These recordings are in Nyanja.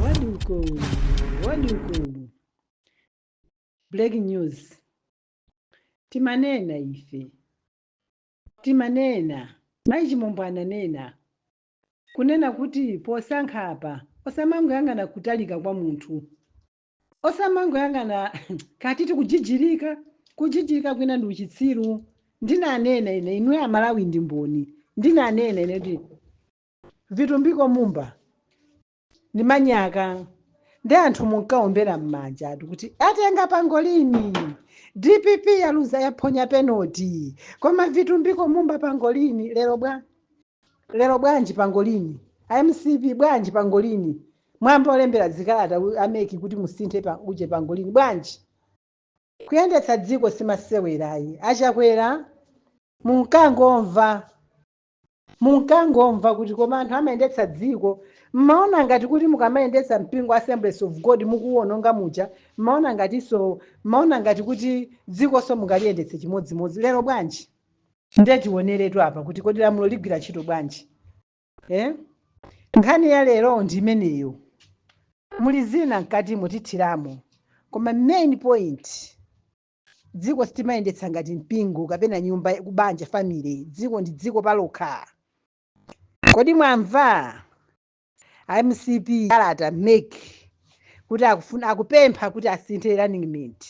Waduko, waduko. Breaking news. Timanena ife. Timanena. Mayi Chimombo ananena. Kunena kuti posankha apa osamangoyang'ana kutalika kwa munthu. Osamangoyang'ana katiti kujijirika. Kujijirika kwina ndi uchitsiru. Ndinanena ine, inu Amalawi ndi mboni. Ndinanena ine kuti Vitumbiko Mumba ndi manyaka, ndi anthu munkaombera m'manja atu kuti atenga pangolini, DPP yaluza, yaphonya penalty, koma Vitumbiko Mumba pangolini. Lero bwa lero bwanji pangolini? MCP bwanji pangolini? Mwamba olembera zikalata a MEC kuti musinthe pa uje pangolini bwanji? Kuyendetsa dziko simasewerayi. Achakwera, munkangomva kuti koma anthu amayendetsa dziko, mmaona ngati kuti mukamayendetsa mpingo Assemblies of God mukuwononga muja, mmaona ngatinso, mmaona ngati kuti dzikonso mungaliyendetse chimodzimodzi. Lero bwanji? Ndiye tioneretu apa kuti kodi lamulo ligwira ntchito bwanji, eh? Nkhani ya lero ndi imeneyo. Muli zina mkatimo tithiramo, koma main point, dziko sitimayendetsa ngati mpingo kapena nyumba, kubanja, family. Dziko ndi dziko palokha. Kodi mwamva MCP kalata MEC kuti akufuna, akupempha kuti asinthe running mate?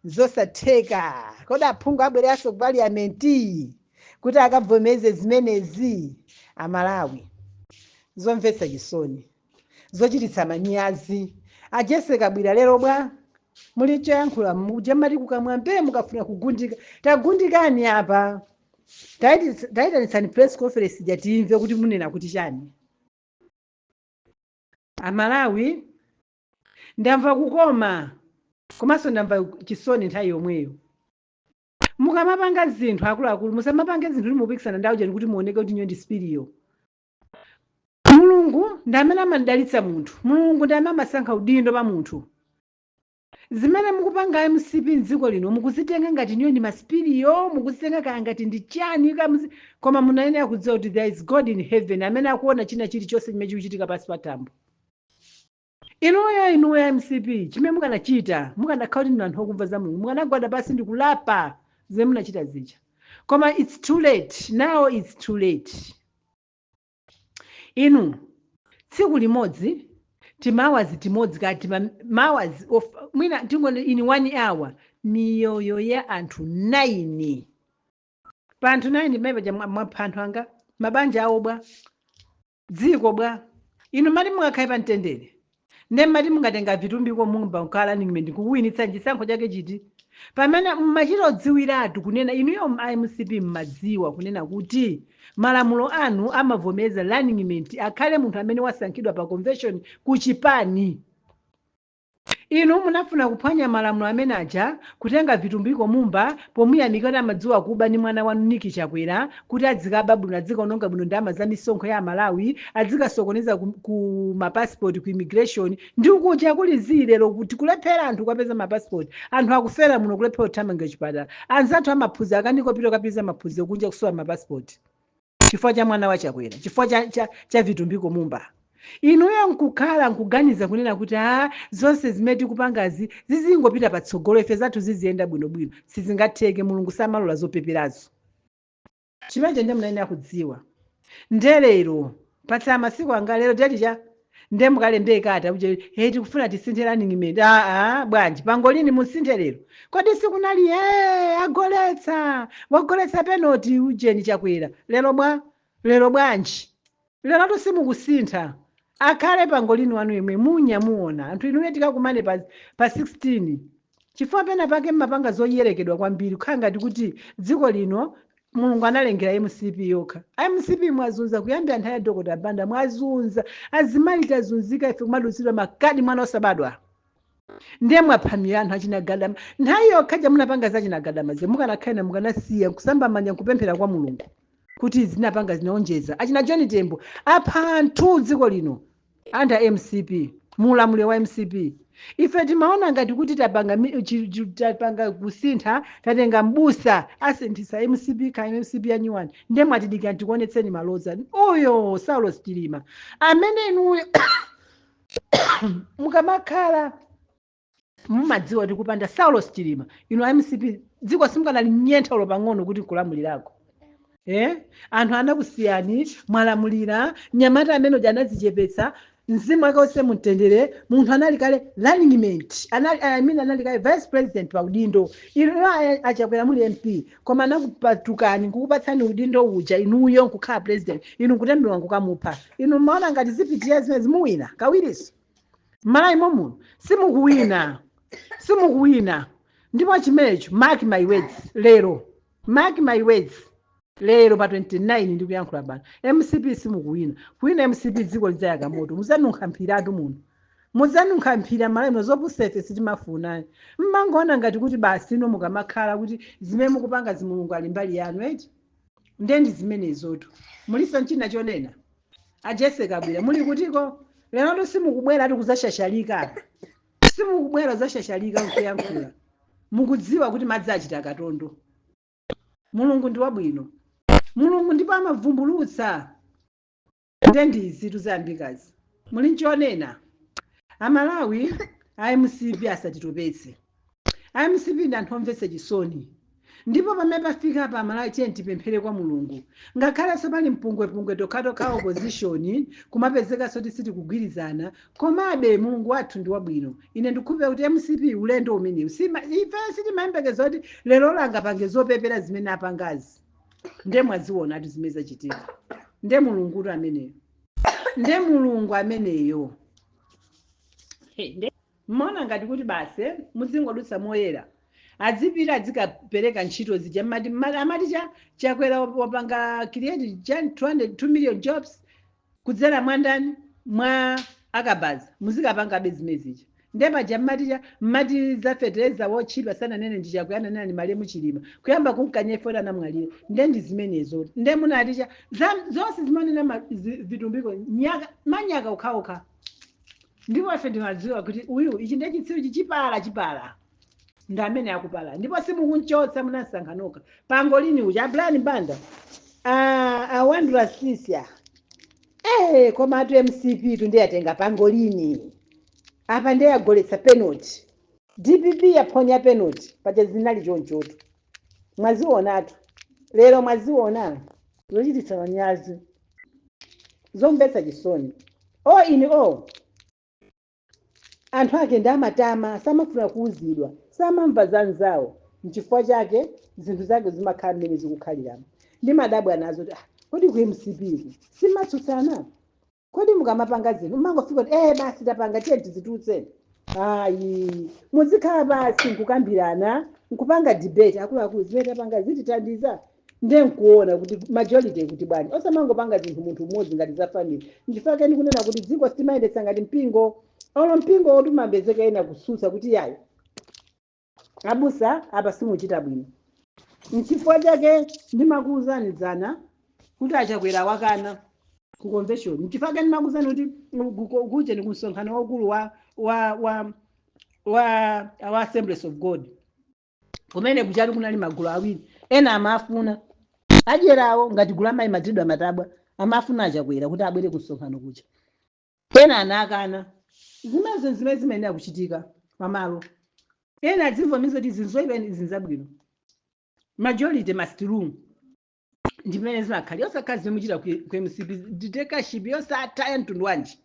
Zosatheka. Kodi aphungu abwereranso ku parliament kuti akavomeze zimenezi? Amalawi, zomvetsa chisoni, zochititsa manyazi. A Jessie Kabwila, lero bwa muli choyankhula muja mati kukamwa mbee, mukafuna kugundika, tagundikani apa. Tayitanitsani press conference ija timve kuti munena kuti chani. Amalawi, ndamva kukoma komanso ndamva chisoni nthawi yomweyo. Mukamapanga zinthu, akuluakulu, musamapange zinthu kuti mupikisana ndawo chani, kuti muoneke kuti nyo ndi superior. Mulungu ndi amene amadalitsa munthu. Mulungu ndi amene amasankha udindo pa munthu. Zimene mukupanga MCP mdziko lino, mukuzitenga ngati niyo ndi ma superior, mukuzitenga kaya ngati ndi chani, koma munayenera kudziwa kuti there is God in heaven amene akuona china chilichonse chimene chikuchitika pansi pa thambo. Inuyo MCP, chimene mukanachita, mukanakhala kuti ndinu anthu okumva za Mulungu, mukanagwada pansi ndi kulapa zimene munachita zija. Koma it's too late now, it's too late. Inu, tsiku limodzi, tima hours timodzi, kati ma hours of mwina tingoni in one hour, miyoyo ya anthu 9. Pa anthu 9 pamene paja mwapha anthu anga, mabanja awo bwa, dziko bwa? Inu mati mungakhale pa mtendere? Nde mati mungatenga Vitumbiko Mumba kukhala running mate kukuwinitsa chisankho chake chiti, pamene mmachita odziwiratu kunena inuyo MCP mmadziwa kunena kuti malamulo anu amavomereza running mate akhale munthu amene wasankhidwa pa convention ku chipani? Inu munafuna kuphwanya malamulo amene aja, kutenga Vitumbiko Mumba pomuyamika kuti amadziwa kuba ndi mwana wanu Niki Chakwera, kuti adzikaba bwino, adzikaononga bwino ndalama za misonkho ya Amalawi, adzikasokoneza ku mapassport, ku immigration. Ndi kuja kuli zilero kuti kulephera anthu kupeza mapassport, anthu akufera muno, kulephera kuthamanga chipatala, anzathu amaphunziro akaniko pita kapeza maphunziro kunja, kusowa mapassport chifukwa cha mwana wa Chakwera, chifukwa cha Vitumbiko Mumba. Inuyo nkukhala nkuganiza kunena kuti a zonse zimene tikupangazi zizingopita patsogolo, ife zathu ziziyenda bwinobwino. Sizingatheke. Mulungu samalola zopeperazo. Chimenecho ndiye munayenera kudziwa. Ndelero patsala masiku anga, lero tati cha nde mukalembe kata kuti hey, tikufuna tisinthe running mate. Aa, bwanji pangolini musinthe lero? Kodi sikunali e agoletsa, wagoletsa penalty ujeni Chakwera? Lero bwa lero bwanji? Lero simukusintha, akhale pangolini wanu imwe. Munya muona anthu inuyo, tikakumane pa 16, chifukwa pena pake mmapanga zoyerekedwa kwambiri, kukhala ngati kuti dziko lino Mulungu analengera MCP yokha. MCP mwazunza kuyambira nthawi ya Dr Banda, mwazunza azimayi, tazunzika ife kumadutsidwa makadi mwana osabadwa. Ndiye mwaphamira anthu achinagadama nthawi yokhaja munapanga zachinagadama ze. Mukanakhala mukanasiya kusamba manja nkupemphera kwa Mulungu kuti zinapanga zinaonjeza. Achina John Tembo apha anthu dziko lino under MCP, muulamuliro wa MCP. Ife timaona ngati kuti tapanga tapanga kusintha, tatenga mbusa asinthisa MCP, kaya MCP ya nyuwani. Ndiye mwatidikira tikuonetseni maloza. Uyo Saulos Chilima amene inuyo Mukamakhala mumadziwa kuti kupanda Saulos Chilima, inu MCP, dziko simukanalinyentha ulo pang'ono kuti nkulamulirako, eh? Anthu anakusiyani, mwalamulira nyamata amene uja anadzichepetsa, mzimu wake wonse mumtendere. Munthu anali kale running mate, anali, I mean, anali kale vice president pa udindo. Inu Achakwera muli MP, koma anakupatukani nkukupatsani udindo uja, inuyo nkukhala president, inu nkutembewa nkukamupha. Inu mmaona ngati zipitira zimene zimuwina kawiriso Mmalawi momuno? Simukuwina, simukuwina. Ndipo chimenecho, mark my words, lero, mark my words, lero pa 29 ndikuyankhula pano, MCP simukuwina. Kuwina MCP, dziko lidzayaka moto, muzanunkha mphiratu muno, muzanunkha mphira Malawi muno. Zopusefe sitimafuna. Mmangoona ngati kuti basi ino mukamakhala kuti zimene mukupanga zimulungu ali mbali yanu, eti? Ndendi zimenezotu. Muliso nchina chonena? Ajese Kabwira, muli kutiko lero? Simukubwera ati kuzashashalika, simukubwera kuzashashalika nkuyankhula. Mukudziwa kuti madzi achita katondo. Mulungu ndi wabwino, Mulungu ndipo amavumbulutsa. Ndendi izitu zayambikazi. Muli nchonena, Amalawi? IMCP asatitopetse. IMCP ndi anthu omvetsa chisoni. Ndipo pamene pafika pa Amalawi, tiye tipemphere kwa Mulungu. Ngakhalenso pali mpungwepungwe tokhatokha, opposition kumapezekanso kuti sitikugwirizana, komabe Mulungu wathu ndi wabwino. Ine ndikhulupirira kuti MCP ulendo umenewu ife sitimayembekeza kuti lero langa pange zopepera zimene apangazi. Nde mwaziona ati zimene zachitika. Nde Mulungutu ameneyo, nde Mulungu ameneyo. Mmaona ngati kuti basi muzingodutsa moyera, adzipita adzikapereka ntchito zija amati cha Chakwera wapanga create cha 200 2 million jobs kudzera mwa ndani? Mwa akabaza. Muzikapangabe zimene zija. Nde paja mmati cha mmati za fetereza wotchipa sananene ndi Chakwera, ananena ni malemu Chilima, kuyamba kunkanya ifoti anamwalira. Nde ndi zimenezo. Nde munati cha zonse zimanena vitumbiko nyaka manyaka okhaokha. Ndipo ife ndimadziwa kuti uyu ichi ndiye chitsiru chichipala chipala, ndi amene akupala, ndipo simukunchotsa, munasankha nokha. Pangolini uja, Abrian Banda, awandula sisia. Koma atu MCP tu ndiyatenga pangolini apa, ndiye yagoletsa penalty, DPP yaphonya penalty. Paja zinali chonchotu, mwazionatu lero, mwaziona zochititsa manyazi, zomvetsa chisoni. O ini o anthu ake ndi amatama, samafuna kuuzidwa, samamva za nzawo. Nchifukwa chake zinthu zake zimakhala mmene zikukhaliramo. Ndimadabwa nazo kuti, ah, kodi ku MCP ku simatsutsana? Kodi mukamapanga zinthu mumangofika kuti basi tapanga, tiye tizitutse? Ayi, muzikhala basi nkukambirana, nkupanga debate, akuluakulu, zimene tapanga zitithandiza? Nde nkuona kuti majority kuti bwanji, osamangopanga zinthu munthu mmodzi ngati za family. Nchifukwa chake ndikunena kuti dziko sitimayendetsa ngati mpingo. Olo mpingo woti umapezeka ena kutsutsa kuti yayi abusa, apa simuchita bwino. Nchifukwa chake ndimakuwuzani dzana kuti Achakwera wakana ku convention. Nchifukwa chake ndimakuwuzani kuti kuche ni kumsonkhano waukulu wa Assemblies of God, kumene kuchali kunali magulu awiri. Ena amafuna adyerawo ngati gulu amayi Madridwa Matabwa, amafuna Achakwera kuti abwere ku msonkhano kucha. Ena anakana. Zimenezo zimene zimayenera kuchitika pamalo. Ena adzimvomereza kuti izi nzoyipa, izi nzabwino. Majority must rule. Ndimene zimakhala, yosakhala zimene muchita ku MCP, dictatorship yosatha ya mtundu wanji,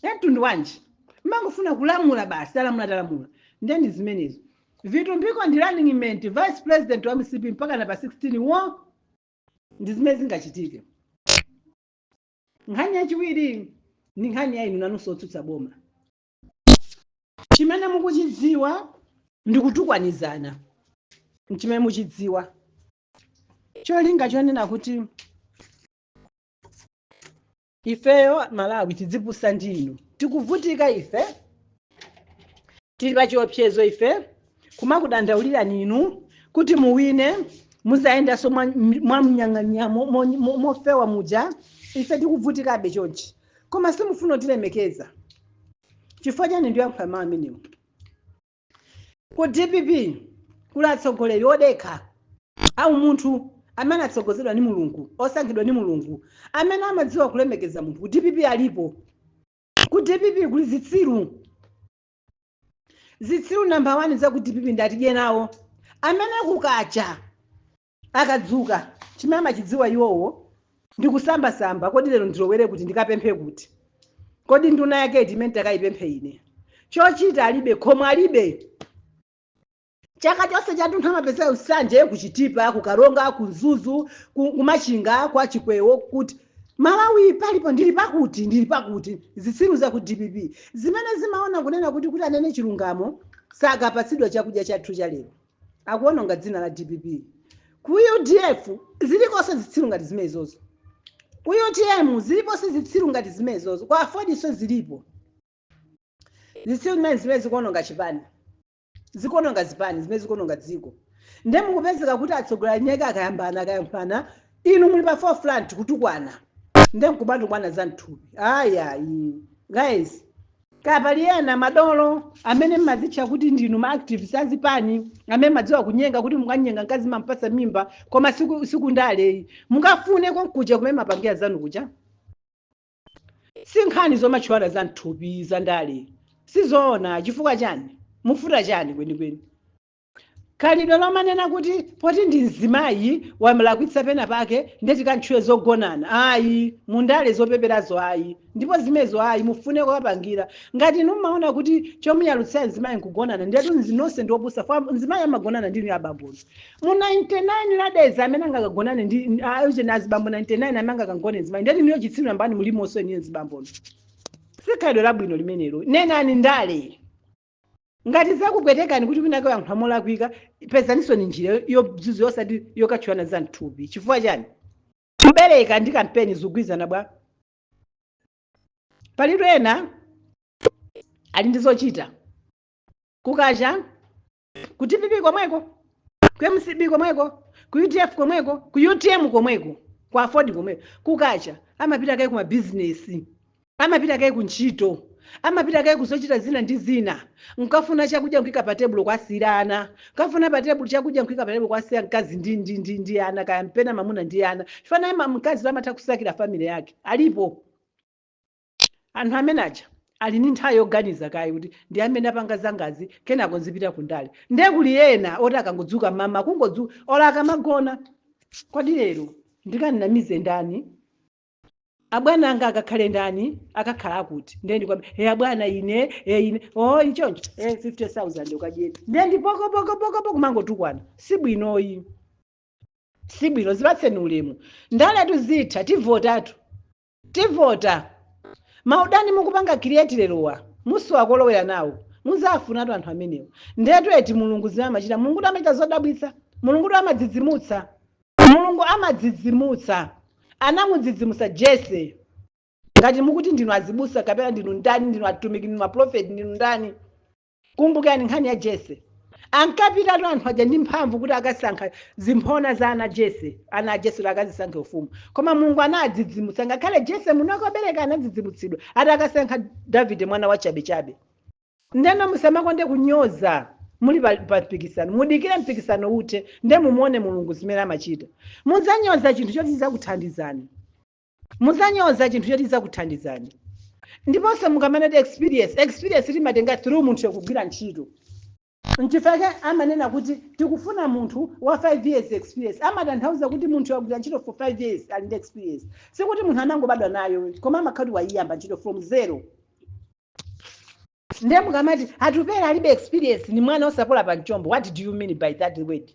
ya mtundu wanji? Mmangofuna kulamula basi, talamula, talamula. Ndeni zimenezo. Vitumbiko ndi running mate, vice president wa MCP mpaka na pa 16 wo. Ndi zimene zingachitike. Nkhani yachiwiri ndi nkhani ya inu nanunso otsutsa boma. Chimene mukuchidziwa ndi kutukwanizana, chimene muchidziwa cholinga chonena kuti ifeyo Malawi tidzipusa ndi inu. Tikuvutika ife, tili pa chiopsezo ife, kumakudandaulirani inu kuti muwine, muzayendanso mwa mnyang'anya mofewa muja. Ife tikuvutikabe chonchi, koma simufuna kutilemekeza. Chifukwa chani ndiyankhula mawu amenewo? Ku DPP kuli atsogoleri odekha au munthu amene atsogozedwa ndi Mulungu, osankhidwa ndi Mulungu, amene amadziwa kulemekeza munthu. Ku DPP alipo. Ku DPP kuli zitsiru. Zitsiru namba 1 za ku DPP ndatidye nawo, amene kukacha akadzuka chimene amachidziwa iwowo ndikusambasamba: kodi lero ndilowere kuti, ndikapemphe kuti? Kodi nduna yake iti imene takayipemphe ine? Chochita alibe, khomo alibe. Chaka chonse chathunthu amapezeka Nsanje, kuChitipa, kuKaronga, kuMzuzu, kuMachinga, kwa Chikwewo, kuti Malawi palipo ndili pakuti, ndili pakuti. Zitsiru za ku DPP zimene zimaona kunena kuti anene chilungamo sakapatsidwa chakudya chathu cha lero, akuononga dzina la DPP. Ku UDF zilikonso zitsiru ngati zimenezozo, ku UTM ziliponso zitsiru ngati zimenezozo, kwa AFORDiso zilipo zitsiru zimene zikuononga chipani, zikuononga zipani, zimene zikuononga dziko. Nde mukupezeka kuti atsogoleri nyeka akayambana, akayankhulana, inu muli pa forefront kutukwana, nde nkumatukwana za mthupi. Ayayi guys, kapali ena madolo amene mmazitcha kuti ndinu ma activists azipani, amene madziwa kunyenga, kuti mukanyenga mkazi mampasa mimba, koma siku ndaleyi mukafune konkuja kumene mapangira zanu kuja. Si nkhani zomatchuwana za mthupi za ndale, sizoona. Chifukwa chani? Mufuta chani kwenikweni? Khalidwe lomanena kuti poti ndi mzimayi wamlakwitsa pena pake ndeti kantchule zogonana, ayi. Mundale zopeperazo ayi, ndipo zimenezo ayi. Mufune kukapangira. Ngati inu mmaona kuti chomuyalutsira mzimayi nkugonana, ndetu nonse ndi opusa. Fa mzimayi amagonana ndinu abambono mu 99 ladezi amene angakagonane ndi ujeni azibambo 99 amene angakagone mzimayi, ndeti niyo chitsiru nambani mulimonso iniyo zibambono. Sikhalidwe labwino limenelo. Nenani ndale. Ngati zakupwetekani kuti winake wayankhula molakwika, pezaninso ni njira yozuzu, yosati yokatchulana za mthupi. Chifukwa chani? Kubereka ndi kampeni zikugwirizana bwa? Palitu ena ali ndi zochita kukacha ku DPP komweko, ku MCP komweko, ku UDF komweko, ku UTM komweko, ku AFORD komweko. Kukacha amapita kaye ku mabizinesi, amapita kaye ku ntchito, amapita kaye kuzochita zina ndi zina, nkafuna chakudya nkuika pa tebulo kwasiyira ana, nkafuna pa tebulo chakudya nkuika pa tebulo kwasiyira mkazi ndi ana, kaya mpena mamuna ndi ana. Chifana mkazi amatha kusakira family yake. Alipo anthu amene aja ali ndi nthawi yoganiza kaye kuti ndi amene apanga zangazi, kenako nzipita kundale. Nde kuli ena oti akangodzuka mama, kungodzuka ola akamagona, kodi lero ndikanamize ndani? Abwana anga akakhale ndani? Akakhala akuti ndiye ndikwambe he abwana ine, he ine o ichoncho he 50,000 ukadyera, ndiye ndi poko poko poko poko mangotukwana. Si bwinoyi, si bwino. Zipatseni ulemu. Ndaletu zitha, tivotatu, tivota. Maudani mukupanga create lerowa musowa kolowera nawo, muzafunatu anthu amenewo. Ndetu eti Mulungu zimene amachita, Mulungu amachita zodabwitsa, Mulungu amadzidzimutsa, Mulungu amadzidzimutsa. Anamudzidzimutsa Jese. Ngati mukuti ndinu azibusa kapena ndinu ndani, ndinu atumiki, ndinu aprofeti, ndinu ndani, kumbukirani nkhani ya Jese. Ankapitatu anthu aja ndi mphamvu kuti akasankha zimphona za ana Jese, ana a Jese, kuti akazisankhe ufumu, koma Mulungu anadzidzimutsa. Ngakhale Jese muno akabereka anadzidzimutsidwa ati akasankha Davide, mwana wa chabechabe. Ndeno musamakonde kunyoza muli pa mpikisano. Mudikire mpikisano uthe, nde mumuone Mulungu zimene amachita. Mudzanyoza chinthu choti chidzakuthandizani, mudzanyoza chinthu choti chidzakuthandizani. Ndiponso mukamanati experience, experience timatenga through munthu yokugwira ntchito. Nchifukwa amanena kuti tikufuna munthu wa 5 years experience, amatanthauza kuti munthu wagwira ntchito for 5 years, ali ndi experience. Sikuti munthu anangobadwa nayo, koma amakhala kuti waiyamba ntchito from zero. Ndiye mukamati Atupele alibe experience, ni mwana osapola pa mchombo, what do you mean by that word?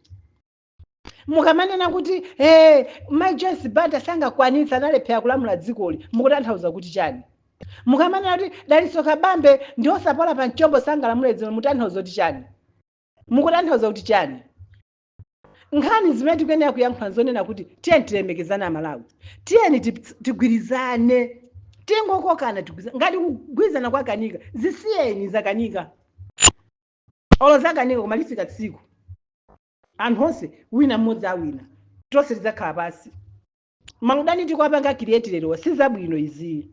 Mukamanena kuti hey, my Joyce Banda sangakwanitsa, analephera kulamula dzikoli, mukutanthauza kuti chani? Mukamanena kuti Dalitso Kabambe ndi osapola pa mchombo, sangalamule dziko, mutanthauza kuti chani? Mukutanthauza kuti chani? Nkhani zimene tikuyenera kuyankhula zonena kuti tiyeni tilemekezane Amalawi, tiyeni tigwirizane, tingokokana, tigwirizane. Ngati kugwirizana kwakanika, zisiyeni, zakanika, olo zakanika, koma lifika tsiku anthu onse wina mmodzi awina, tonse tidzakhala pasi. Maudani tikuwapanga create lero sizabwino izi,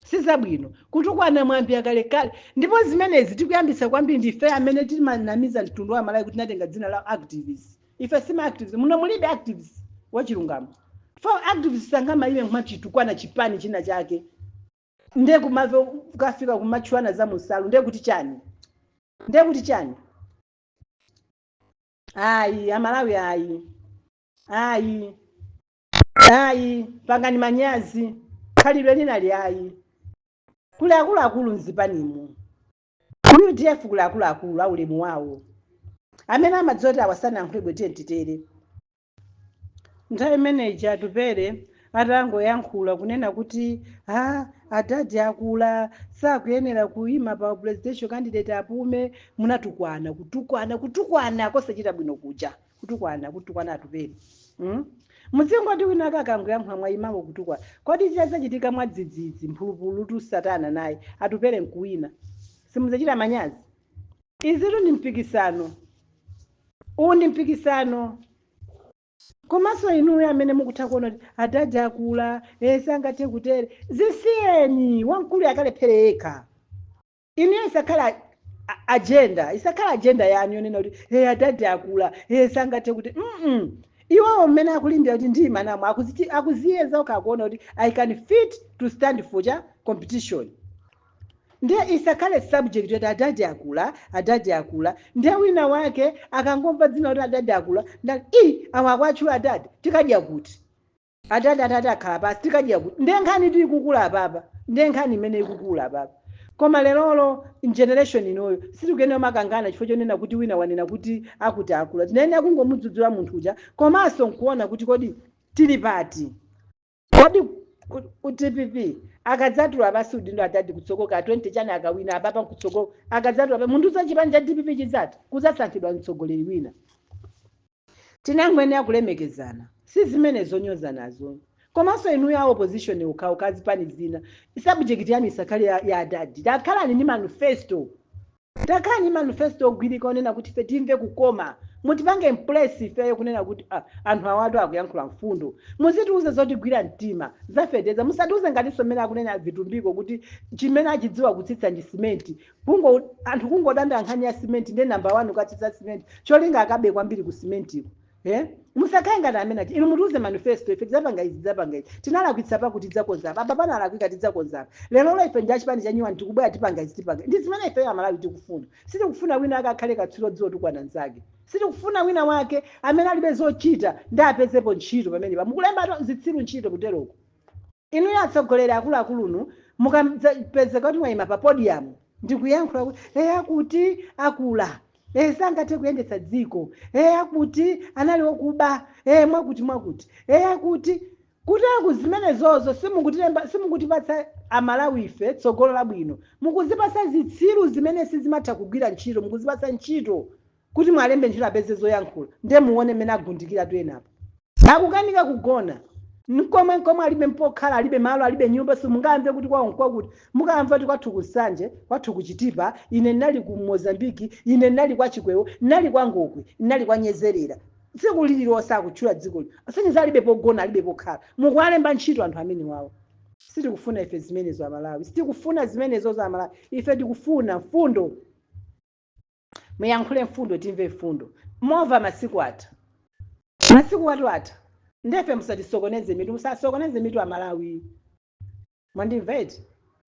sizabwino. Kutukwana mwambi akalekale, ndipo zimenezi tikuyambisa kwambiri ndife amene timanamiza mtundu wa Malawi kuti tinatenga dzina la activist. Ife sima activist. Muno mulibe activist wachilungamo. For activist sangamayime nkumachitukwana chipani china chake. Ndiye kumave kukafika kumatchuana za musalu, ndiye kuti chani? Ndiye kuti chani? Ayi, Amalawi, ayi, ayi, ayi, pangani manyazi. Khalidwe linali ayi. Kuli akuluakulu mzipanimu, ku UDF kuli akuluakulu aulemu wawo amene amadziwa kuti awasanayankhulidwe. Tiye titere. Nthawi imeneyi Atupere atangoyankhula kunena kuti ha, adadi akula, sakuyenera kuyima pa presidential candidate, apume, munatukwana, kutukwana, kutukwana kosachita bwino kuja, kutukwana, kutukwana Atupere, Muzingoti wina ake akangoyankhula, mwayimawo kutukwana. Kodi chichachitika mwadzidzidzi, mphulupulu tu satana naye, Atupere nkuwina, simudzachita manyazi? Izitu ndi mpikisano, uwu ndi mpikisano. Komanso inuyo amene mukutha kuona kuti adadi akula, sangathe kutere, zisiyeni, wamkulu akalephere yekha. Inuyo isakhala agenda, isakhala agenda yanu yonena kuti e, adadi akula, e, sangathe kuti Iwowo mmene akulimbira kuti ndima namo akuziyeza okha, akuona kuti I can fit to stand for cha competition. Ndiye isakhale subject yoti adadi akula, adadi akula. Ndiye wina wake akangomva dzina kuti adadi akula, ndati i awa akwatchula adadi, tikadya kuti? Adadi atati akhala pasi, tikadya kuti? Ndiye nkhani tu ikukula apapa, ndiye nkhani imene ikukula apapa. Koma lerolo generation inoyo sitikuyenera makangana chifukwa chonena kuti wina wanena kuti akuti akula. Tinayenera kungomudzudzula munthu uja, komanso nkuona kuti kodi tili pati? Kodi ku DPP akadzatula pasi udindo adadi kutsokoka 20 chani, akawina apapa nkutsoko, akadzatula munthu zachipani cha DPP chidzati kudzasankhidwa mtsogoleri wina. Tinangoyenera kulemekezana, si zimene zonyoza nazo. Komanso inuyo a opposition ukhauka, zipani zina, subject yanu isakhale ya adadi. Takhalani ndi manifesto, takhalani ndi manifesto ogwirika onena kuti ife timve kukoma, mutipange impress ifeyo kunena kuti ah, anthu awatu akuyankhula mfundo. Muzitiuze zotigwira mtima zafeteza, musatiuze ngatinso mmene akunena Vitumbiko kuti chimene achidziwa kutsitsa ndi simenti. Kungo anthu kungodanda nkhani ya simenti, ndiye number one ukatsitsa simenti, cholinga akabe kwambiri ku simentiko, eh? Musakhale ngati amene ati. Inu mutiuze manifesto, ife tidzapanga izi, tidzapanga izi, tinalakwitsa pakuti tidzakonza apa, apa panalakwika, tidzakonza apa. Lero lo ife ndi achipani cha nyuwani, tikubwera, tipanga izi, tipanga. Ndi zimene ifeyo Amalawi tikufuna. Sitikufuna wina akakhale katswiri odziwa tukwana nzake. Sitikufuna wina wake amene alibe zochita ndi apezepo ntchito pamenepa. Mukulemba zitsiru ntchito kuteroko. Inuyo atsogoleri akuluakulunu, mukapezeka kuti mwayima pa podium ndikuyankhula kuti e, akuti akula, e, sangathe kuyendetsa dziko, e, akuti anali okuba, e, mwakuti mwakuti, e, akuti kuteku, zimenezozo simukutilemba, simukutipatsa Amalawi ife tsogolo labwino. Mukuzipatsa zitsiru zimene sizimatha kugwira ntchito, mukuzipatsa ntchito kuti mwalembe ntchito apeze zoyankhula. Ndiye muone mmene agundikira tu enapo, akukanika kugona nkomwe nkomwe, alibe mpokhala, alibe malo, alibe nyumba. Simungamve kuti kwawo nkwakuti, mukamva kuti kwathu kuSanje, kwathu kuChitipa, ine ndinali ku Mozambiki, ine ndinali kwa Chikwewo, ndinali kwa Ngokwe, ndinali kwa Nyezerera. Tsiku lililonse akutchula dziko sinyiza, alibe pogona, alibe pokhala. Mukuwalemba ntchito anthu amene wawo. Sitikufuna ife zimenezo Amalawi, sitikufuna zimenezo za Amalawi. Ife tikufuna mfundo, muyankhule mfundo, timve mfundo. Mova masiku atha, masiku atu atha. Ndefe musatisokoneze mitu, musasokoneze mitu Amalawi. Mwandimva eti?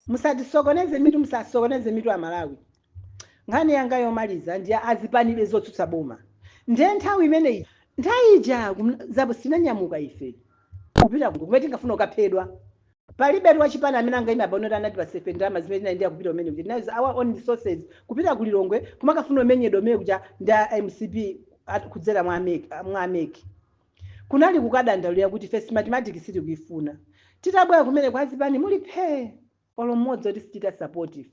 Musatisokoneze mitu, musasokoneze mitu Amalawi. Nkhani yanga yomaliza ndi azipanibe zotsutsa boma. Ndiye nthawi imeneyi, nthawi ija zapo sinanyamuka ife kupita kumene tingafuna kukaphedwa. Palibe wachipani amene angayima pano kuti anati pasefe ndalama zimene tinayendera kupita kumene kuti tinazo, our own resources, kupita ku Lilongwe kumakafuna umenyedwa umene kuja ndi a MCP kudzera mwa AMEC, mwa AMEC. Kunali kukadandaulira kuti ife Smartmatic sitikuifuna. Titabwera kumene kwa zipani muli phee, olo mmodzi oti sichita support ife.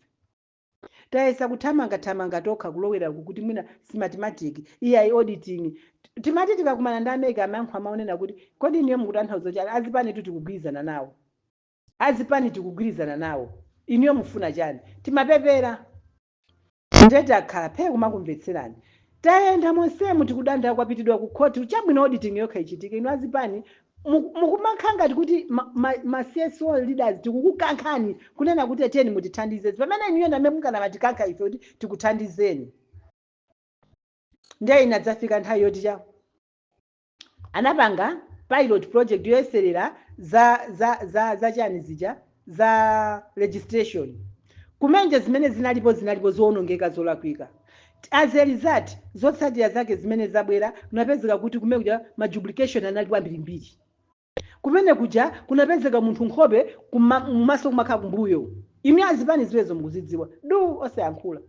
Tayesa kuthamangathamanga tokha kulowera uku kuti mwina Smartmatic iyayi, auditing. Timati tikakumana ndi a MEC, amayankho amaonena kuti kodi niyo mukutanthauza chani? Azipani tu tikugwirizana nawo, azipani tikugwirizana nawo, iniyo mufuna chani? Timapepera. Ndeti akhala phee kumakumvetserani. Tayenda monsemu tikudanda, kwapitidwa ku khoti. Chabwino, auditing yokha ichitike. Inu azipani mukumakhala ngati kuti ma CSO leaders tikukukankhani kunena kuti tiyeni mutithandize, pamene inuyo ndamene mukanamatikanka ife kuti tikuthandizeni. Ndiye inadzafika nthawi yoti cha anapanga pilot project yoyeserera za chani zija. Za registration kumenje zimene zinalipo, zinalipo zowonongeka, zolakwika. As a result, zotsatira zake zimene zabwera, kunapezeka kuti kumene kuja ma duplication analipo ambirimbiri. Kumene kuja kunapezeka munthu nkhope mumaso kumakhala kumbuyo. Imi azipani ziwezo mukuzidziwa, du osayankhula.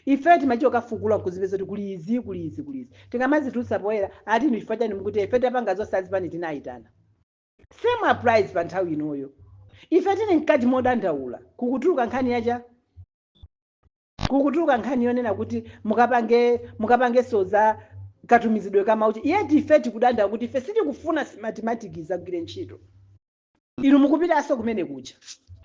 Ife timachiwa kafukula nkuzipeza kuti kuli izi, kuli izi, kuli izi. Tikamazitulutsa poyera, ati inu chifukwa chani mukuti ife tapanga zonse, azipani tinayitana? Same applies pa nthawi inoyo. Ife tili mkati modandaula, kukutuluka nkhani yacha, kukutuluka nkhani yonena kuti mukapange za katumizidwe kamauchi. Iye ife tikudandaula kuti ife sitikufuna Smartmatic zagwire ntchito. Inu mukupitanso kumene kuja,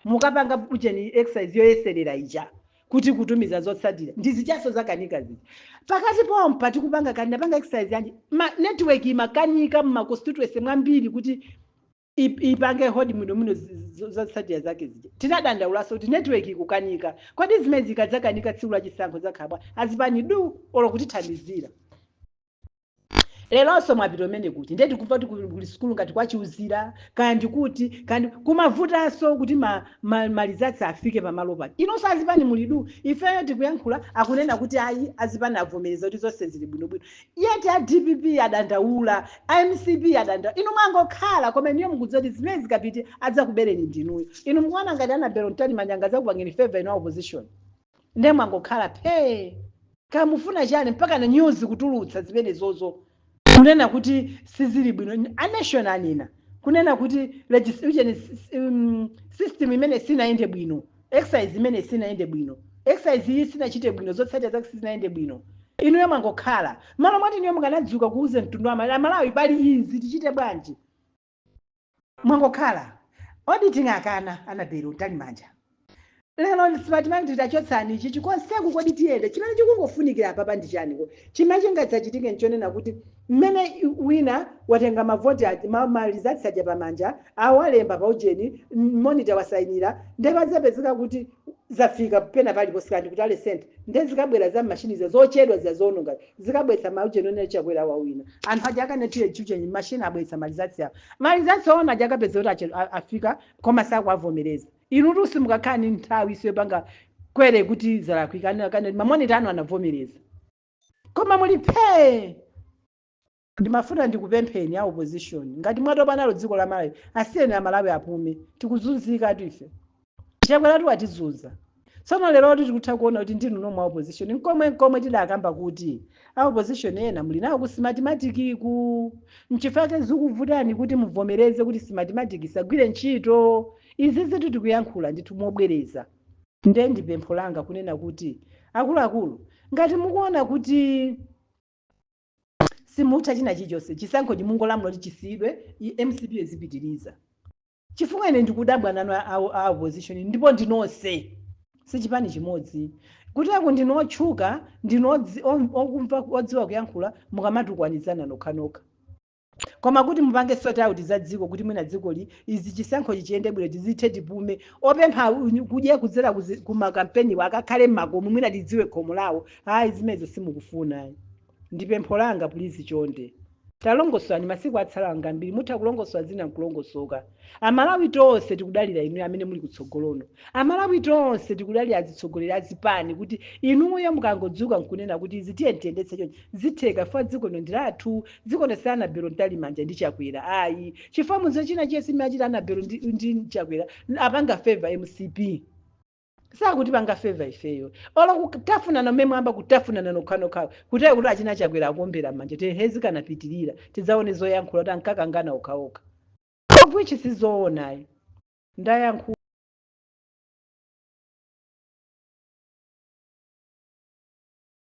mukapanga ujeni, exercise yoyeserera ija, kuti kutumiza zotsatira ndizichaso zakanika zija. Pakati pompa tikupanga kani napanga exercise yanji, ma network imakanika mma constituency mwambiri kuti ipange hold muno zotsatira zake zija. Tinadandaulaso kuti network ikukanika. Kodi zimene zikadzakanika tsiku la chisankho zakhala? Azipani du olo kutithandizira. Leronso mwapita umene kuti ndiye tikumva kuti kuli sukulu ngati kwachiuzira, kaya ndikuti kandi kumavutanso kuti ma results afike pamalo pano. Inonso azipani mulidu. Ifeyo tikuyankhula, akunena kuti ayi, azipani avomereza kuti zonse zili bwinobwino, yet a DPP adandaula, a MCP adandaula. Inu mwangokhala. Koma iniyo mukudziwa kuti zimene zikapite adzakubereni ndinuyo. Inu mukuona ngati Annabel Mtalimanja angadzakupangeni favor inu a opposition? Ndiye mwangokhala phee. Kamufuna chani mpaka na news kutulutsa zimene zozo kunena kuti sizili bwino? A Nation anena kunena kuti system imene sinayende bwino, exercise imene sinayende bwino, exercise iyi sinachite bwino, zotsatira zake sizinayende bwino. Inuyo mwangokhala. Malo mwati inuyo mukanadzuka kuuze mtundu wa Amalawi, pali izi, tichite bwanji? Mwangokhala. Auditing akana Annabel Mtalimanja. Lero Smartmatic tachotsani ichi chikonseku. Kodi tiyende chimene chikungofunikira apapa ndi chani? Chimene chingadzachitike nchonena kuti mmene wina watenga mavoti ma results aja pamanja, awalemba pa ujeni, monitor wasayinira, ndiye padzapezeka kuti zafika pena palipo sikandi kuti ale center, ndiye zikabwera za mashini zochedwa ziya zoononga, zikabweretsa maujeni onene Chakwera wawina. Anthu aja akanetiye chiujeni mashini abweretsa ma results awo, ma results ona aja akapeza kuti afika koma sakuavomereza. Inu tusi mukakhala ni nthawi isiyo panga kwere kuti zalakwika, kane ma monitor anu anavomereza, koma muli phee. Ndimafuna ndikupempheni a opposition, ngati mwatopa nalo dziko la Malawi, asiyeni Amalawi apume. Tikuzunzika tu ife. Chakwera watizunza. Tsono lero tikutha kuona kuti ndinu nomwe a opposition nkomwe nkomwe tidakamba kuti a opposition ena muli nawo ku Smartmatic ku, nchifukwa zikuvutani kuti muvomereze kuti Smartmatic isagwire ntchito. Izi zitu tikuyankhula ndithu mobwereza. Nde ndi pempho langa kunena kuti akuluakulu, ngati mukuona kuti simutha china chilichonse, chisankho chimungolamula kuti chisiyidwe, MCP izipitiriza. Chifukwa ine ndikudabwa nanu a opposition, ndipo ndinonse, sichipani chimodzi, kuteko ndinotchuka, ndino okumva, odziwa kuyankhula, mukamatukwanizana nokhanokha. Koma kuti mupange sort out za dziko, kuti mwina dzikoli izi chisankhochi chiyende bwino, tizithe tipume, opempha kudya kudzera kumakampeniwo akakhale mmakomo, mwina tidziwe khomo lawo, ayi, zimenezo simukufuna. Ndi pempho langa, please, chonde talongosoani. Masiku atsala ngambiri, mutha kulongosola zina nkulongosoka. Amalawi tonse tikudalira inu amene muli kutsogolono. Amalawi tonse tikudalira azitsogoleri azipani kuti inuyo mukangodzuka nkunena kuti izi tiye tiyendetse chonchi, zitheka. Chifukwa dziko lino ndi lathu. Dziko lino si Annabel Mtalimanja ndi Chakwera, ayi. Chifukwa mudziwe china chiyese imachita Annabel ndi Chakwera, apanga favor MCP, sakuti panga favor ifeyo. Olo kutafunana mmene mwamba kutafunana nokhanokhawo, kutaya kuti achina Chakwera akuombera m'manja, tehezi kanapitirira, tidzaone zoyankhula kuti ankakangana okhaokha, of which sizoonayi. Ndayankhula.